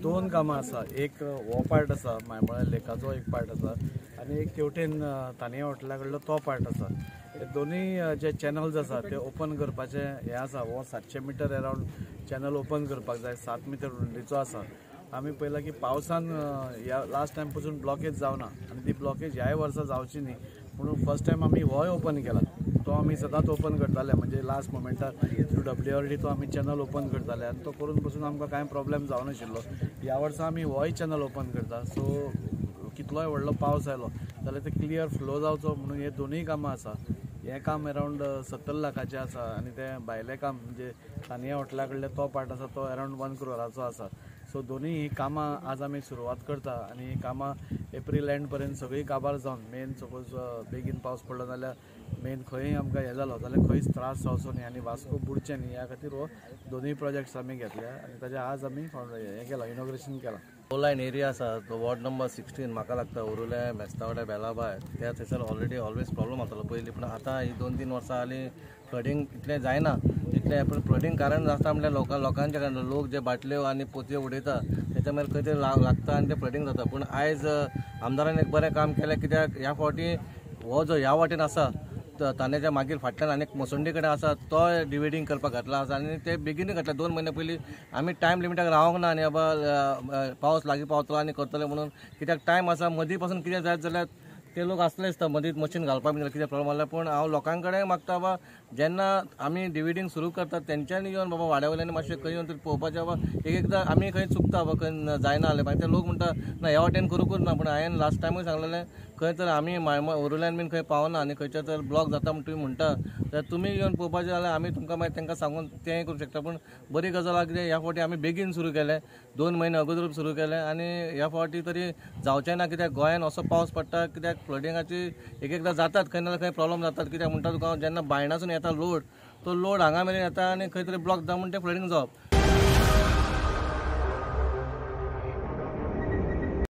दोन कामां आसा. एक हो पार्ट आसा मायमोळ्या लेकाचो एक पार्ट आसा आनी एक तेवटेन तानिया हॉटेला कडलो तो पार्ट आसा. हे दोनूय जे चॅनल्स आसा ते ओपन करपाचे हे आसा. हो 700 मिटर अरावंड चॅनल ओपन करपाक जाय, 7 मिटर रुंदीचो आसा. आमी पळयलां की पावसान ह्या लास्ट टायम पसून ब्लॉकेज जावना आनी ती ब्लॉकेज ह्याय वर्सा जावची न्ही म्हणून फर्स्ट टायम आमी होय ओपन केला. तो आमी सदांच ओपन करताले, म्हणजे लास्ट मोमेंटार थ्रू WRD तो आमी चॅनल ओपन करताले आनी तो करून पसून आमकां कांय प्रॉब्लेम जावनाशिल्लो. ह्या वर्सा आमी होय चॅनल ओपन करता. सो कितलोय व्हडलो पावस आयलो जाल्यार ते क्लियर फ्लो जावचो म्हणून हे दोनूय कामां आसा. हें काम अरावंड 70 लाखाचें आसा आनी तें भायलें काम म्हणजे तानिया हॉटेला कडलें तो पार्ट आसा तो अरावंड 1 क्रोराचो आसा. सो दोनूय ही कामां आज आमी सुरवात करता आनी ही कामां एप्रील एंड पर्यंत सगळीं काबार जावन मेन सपोज बेगीन पावस पडलो जाल्यार मेन खंय आमकां हें जालो जाल्यार खंयच त्रास जावचो न्ही आनी वास्को बुडचें न्ही ह्या खातीर हो दोनूय प्रोजेक्ट्स आमी घेतल्या आनी ताजें आज आमी हें केलां, इनॉग्रेशन केलां. लायन एरिया आसा तो वॉर्ड नंबर 16 म्हाका लागता उरुले मेस्तावडे बेलाबाय त्या थंयसर ऑलरेडी ऑलवेज प्रॉब्लम जातालो पयलीं, पूण आतां ही 2-3 वर्सां जालीं फ्लडींग इतलें जायना इतलें. पूण फ्लडींग कारण आसता म्हणल्यार लोकांच्या कारण लोक जे बाटल्यो आनी पोतयो उडयता तेच्या मागीर खंय तरी लागता आनी तें फ्लडींग जाता. पूण आयज आमदारान एक बरें काम केलें कित्याक ह्या फावटी हो जो ह्या वाटेन आसा तान्याच्या मागीर फाटल्यान आनी एक मसंडी कडेन आसा तो डिवेडींग करपाक घातला आसा आनी ते बेगीनूय घातला. 2 म्हयने पयलीं आमी टायम लिमिटाक रावंक ना आनी बाबा पावस लागीं पावतलो आनी करतले म्हणून, कित्याक टायम आसा मदीं पासून कितें जायत जाल्यार ते लोक आसले आसता मदींच मशीन घालपाक बी कितें प्रॉब्लम जाल्यार. पूण हांव लोकां कडेन मागता बाबा जेन्ना आमी डिवेडींग सुरू करतात तेंच्यांनी येवन बाबा वाड्या वयल्यान मातशें खंय येवन तरी पळोवपाचें बाबा एक एकदां आमी खंय चुकता बाबा खंय जायना जालें मागीर ते लोक म्हणटा ना ह्या वाटेन करूंकूच ना. पूण हांवें लास्ट टायमूय सांगलेलें खंय तर आमी उरुल्यान बीन खंय पावना आनी खंयच्या तर ब्लॉक जाता म्हण तुमी म्हणटा जाल्यार तुमी येवन पळोवपाचें जाल्यार आमी तुमकां मागीर तांकां सांगून तेंय करूंक शकता. पूण बरी गजाल आसा कितें ह्या फावटी आमी बेगीन सुरू केलें, 2 म्हयने अगोदर सुरू केलें आनी ह्या फावटी तरी जावचें ना कित्याक गोंयान असो पावस पडटा कित्याक फ्लडिंगाची एक एकदां जातात खंय ना खंय प्रॉब्लम जातात. कित्याक म्हणटा तुका जेन्ना बायणासून येता लोड तो लोड हांगा मेरेन येता आनी खंय तरी ब्लॉक जाता म्हण तें फ्लडींग जावप.